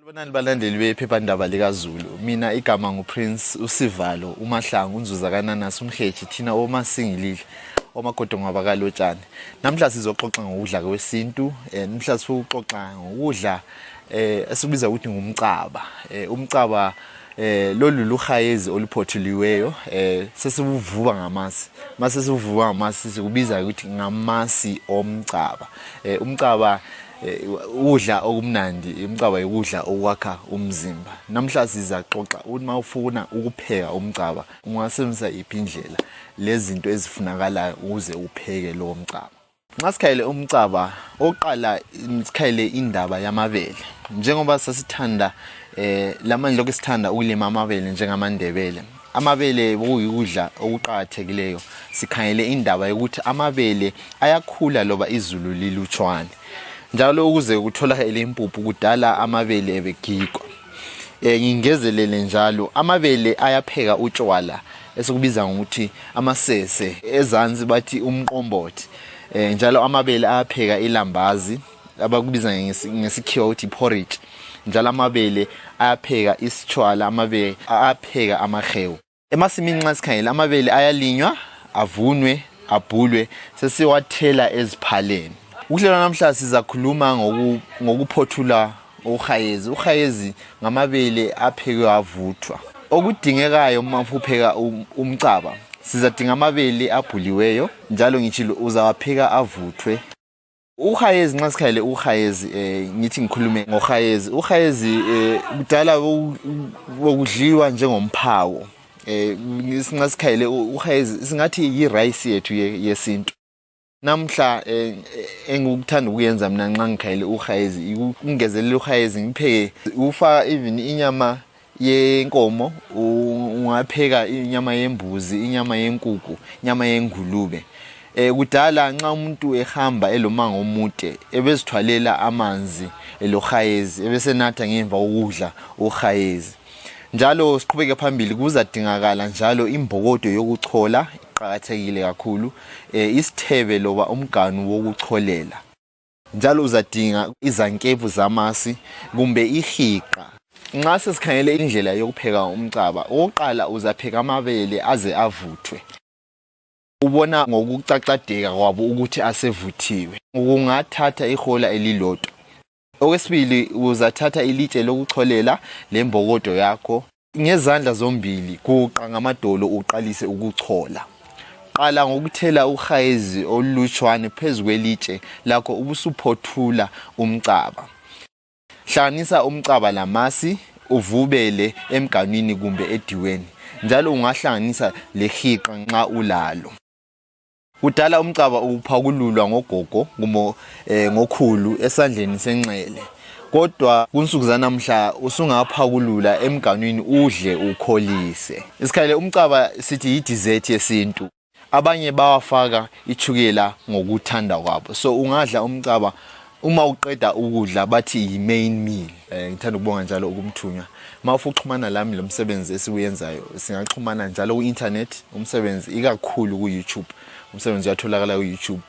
Bonani balandeli bephephandaba likaZulu. Mina igama nguPrince Usivalo uMahlangu unzuza kaNanasi umheji thina omasingilile omagodo ngabakalotshani. Namhla sizoxoxa ngokudla kwesintu. Namhla sizoxoxa ngokudla esikubiza ukuthi ngumcaba. Umcaba lolu luhayezi oluphothuliweyo sesivuva ngamasi. Mase sivuva ngamasi sikubiza ukuthi ngamasi omcaba. Umcaba udla okumnandi, umcaba ukudla okwakha umzimba. Namhla sizaxoxa uma ufuna ukupheka umcaba ungasebenzisa iphindlela lezinto ezifunakalayo ukuze upheke lo mcaba. Nxa sikhayele umcaba, oqala sikhayele indaba yamabele. Njengoba sasithanda lamanje lokho sithanda ukulima amabele njengamandebele. Amabele kuyikudla okuqhakathekileyo. Sikhayele indaba yokuthi amabele ayakhula loba izulu lilutshwane. Njalo ukuze kutholakale impuphu kudala amabele ebegigwa. Ngingezelele njalo amabele ayapheka utshwala esikubiza ngokuthi amasese, ezansi bathi umqombothi. Njalo amabele ayapheka ilambazi abakubiza ngesikhiwa ukuthi porridge. Njalo amabele ayapheka isitshwala, amabele ayapheka amahewu. Emasimini nxa sikhangela amabele ayalinywa, avunwe, abhulwe sesiwathela eziphaleni. Ukuhlela namhla sizakhuluma ngokuphothula uhayezi. Uhayezi ngamabele aphekwe avuthwa. Okudingekayo uma upheka umcaba, sizadinga amabele abhuliweyo, njalo ngitshilo uzawapheka avuthwe. Uhayezi nxa sikhayele uhayezi ngithi ngikhulume ngohayezi. Uhayezi kudala wokudliwa njengomphawo. Nxa sikhayele uhayezi singathi yi-rice yethu yesintu. Namhla engikuthanda ukuyenza mina nxa ngikhayele uhayezi ukungezelela uhayezi ngipheke ufaka even inyama yenkomo, ungapheka inyama yembuzi, inyama yenkukhu, inyama yengulube. Kudala nxa umuntu ehamba elomango omude ebezithwalela amanzi elohayezi ebesenatha ngemva kokudla uhayezi. Njalo siqhubeke phambili kuzadingakala njalo imbokodo yokuchola iqhakathekile kakhulu, isithebe loba umganu wokucholela. Njalo uzadinga izankevu zamasi kumbe ihiqa. Nxa sesikhangele indlela yokupheka umcaba, oqala uzapheka amabele aze avuthwe. Ubona ngokucacadeka kwabo ukuthi asevuthiwe. Ungathatha ihola elilodwa. Okwesibili uzathatha ilitshe lokucholela lembokodo yakho ngezandla zombili kuqa ngamadolo uqalise ukuchola. Qala ngokuthela uhayezi olutshwane phezukwelitshe lakho ubusuphothula umcaba. Hlanganisa umcaba lamasi uvubele emganwini kumbe ediweni. Njalo ungahlanganisa lehiqa nxa ulalo. Kudala umcaba uphakululwa ngogogo kumo ngokhulu esandleni senxele. Kodwa kunsuku zanamhla usungaphakulula emganwini udle ukholise. Isikhayele umcaba sithi yi-dessert yesintu. Abanye bawafaka ichukela ngokuthanda kwabo. So ungadla umcaba uma uqeda ukudla bathi yi-main meal. Ngithanda ukubonga njalo ukumthunywa. Mawufuna ukuxhumana lami lomsebenzi esiwenzayo singaxhumana njalo ku-internet, umsebenzi ikakhulu ku-YouTube. Umsebenzi uyatholakala ku-YouTube,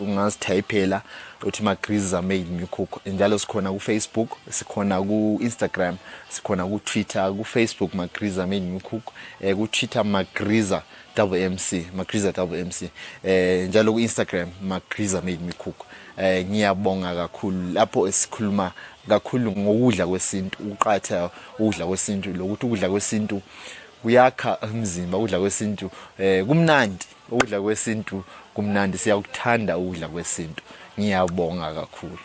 ungasithayipela uthi Magriza Made Me Cook. Njalo sikhona ku-Facebook, sikhona ku-Instagram, sikhona ku-Twitter. Ku-Facebook Magriza Made Me Cook, ku-Twitter Magriza MC, Magriza MC. Njalo ku-Instagram Magriza Made Me Cook. Ngiyabonga kakhulu lapho esikhuluma kakhulu ngokudla kwesintu, uqhatha ukudla kwesintu lokuthi ukudla kwesintu kuyakha umzimba. Ukudla kwesintu kumnandi, ukudla kwesintu kumnandi, siyakuthanda ukudla kwesintu. Ngiyabonga kakhulu.